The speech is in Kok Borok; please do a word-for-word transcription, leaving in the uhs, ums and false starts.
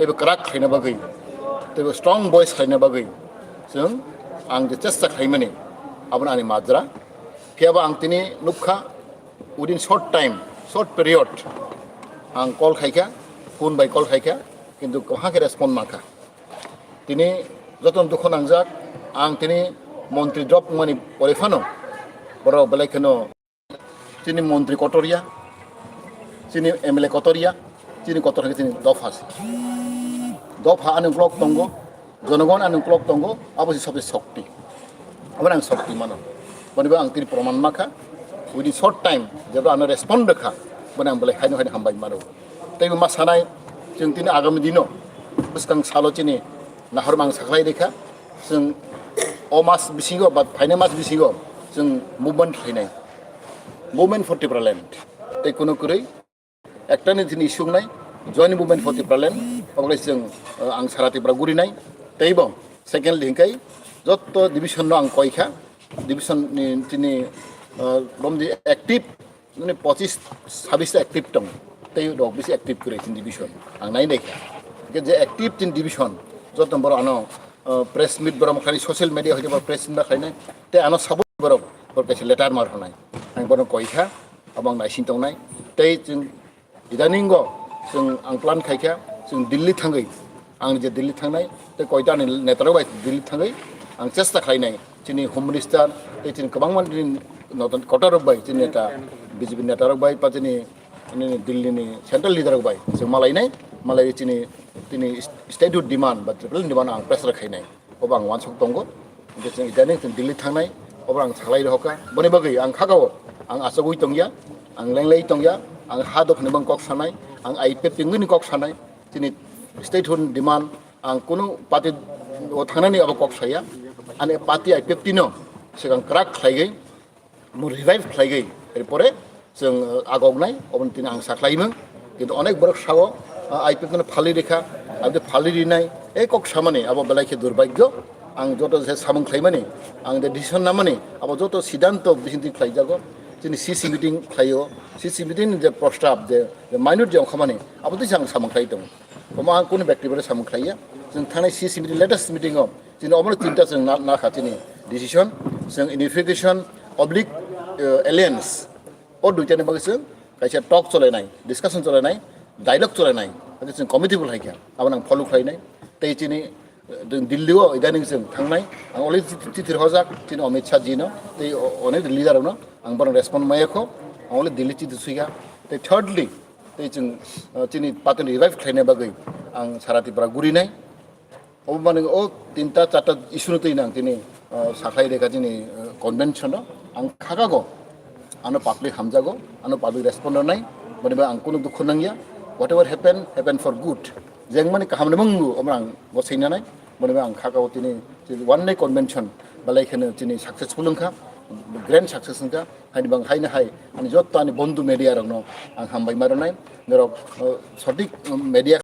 teibo kwrak khlaina bagwi, teibo strong voice khlaina bagwi chwng ang je chesta khlaimani, abono ani majra. Phiyaba ang tini nukha, within short time, short period, ang call khaikha, phone bai call khaikha, kintu kwbangma khe respond mankha. Tini jotono dukhu nangjak, ang tini montri drop wngmani pore phano borok belai kheno chini montri kotor ya, chini M L A kotor ya, chini kotor khe chini dopha se. Dopha ani uklok tongo, jonogon ani uklok tongo, abo se sobse shokti. Abo ang shokti mano. Boni bo ang tini proman makha. Within short time, jebra ano respond rwkha, boni ang belai haino haino hambai mano. Tei bo ma sanai, chwng tini agami dino, bwskang salo chini nahor mang sakhlai rikha, chwng o mas bisingo ba phainai mas bisingo chwng movement khlainai. Movement for Tipraland. Tei kuno kwrwi ekta ni chini issue wngnai, Joint Movement for Tipraland, obolai chwng, uh, ang sara Tripura gurinai. Tei bo secondly hingkai jotto division no ang koikha, division ni chini, uh, romdi active, mane pochis sabis active tong, tei rok bisi active kwrwi chini division. Ang nai naikha. Hingke je active chini division, jotto borok ano, uh, press meet borok khlai, social media hoite borok press meet khlainai, tei ano sabo borok, borok kaisa letter mar hwnai. Ang bono koikha, abo ang naising tongnai. Tei chwng idaningo chwng ang plan khaikha, chwng Delhi thangwi, ang je Delhi thangnai, tei koita ni netarok bai Delhi thangwi ang chesta khlainai. Chini Home Minister, tei chini kwbangma chini noton kotor rok bai, chini neta, B J P neta rok bai, pa chini, nini Delhi ni central leader rok bai, chwng malainai, malai chini, chini statehood demand ba Tripura demand ang pressure khainai. Obo ang uansuk tongo. Hingke chwng idaning chwng Delhi thangnai, obo ang salai rohorkha. Boni bagwi ang khakao, ang achugwi tongya, ang lenglai tongya, ang ha dophani bang kok sanai, ang I P F T ni kok sanai, chini statehood demand, ang kunu party o thangnani abo kok saya. Ani party I P F T no swkang kwrak khlaigwi, mo revive khlaigwi, erpore chwng, uh, agoknai, oboni tini ang sakhlaimung. Kintu onek borok sao, uh, I P F T no phalwi rikha, aboni phalwi rinai, ei kok samani abo belai khe durbagyo. Ang joto je samung khlaimani, ang je decision namani, abo joto siddhanto bisingtwi khlaijago. Chini C C meeting khlaio, C C meeting ni je prostab, je, je minute je ongkhamani, abo twi ang samung khlai tongo. Omo ang kunu bekti bai samung khlaiya. Chwng thangnai C C meeting, latest meeting o chini omono tinta chwng na, nakha chini decision. Chwng unification oblique, uh, alliance. O duitani bagwi chwng kaisa talk cholainai, discussion cholainai, dialogue cholainai. Hake chwng committee bo khlaikha. Abo nang follow khlainai. Tei chini, uh, Delhi o idaning chwng thangnai. Ang already chithi, chithi rojak chini Amit Shah ji no, tei o-, onek leader rok no ang bono respond maya kho. Ang already Delhi chithi suikha. Tei thirdly, tei chwng, uh, chini party ni revive khlaina bagwi ang sara Tripura gurinai. Obo mani o tinta charta issue no twi nang tini, uh, sakhlai reka chini, uh, convention no. Ang khakago, ano public hamjago, ano public respond rwnai, boni bai ang kunu dukhu nangya. Whatever happen, happen for good. Jeng mani kaham ni mung omo ang bo seinanai. Boni bai ang khakao tini one day convention belai kheno chini successful wngkha, grand success wngkha. Haini bang haini hai ani jotto ani bondhu media rokno ang hambai ma rwnai. Norok, uh, sothik, um, media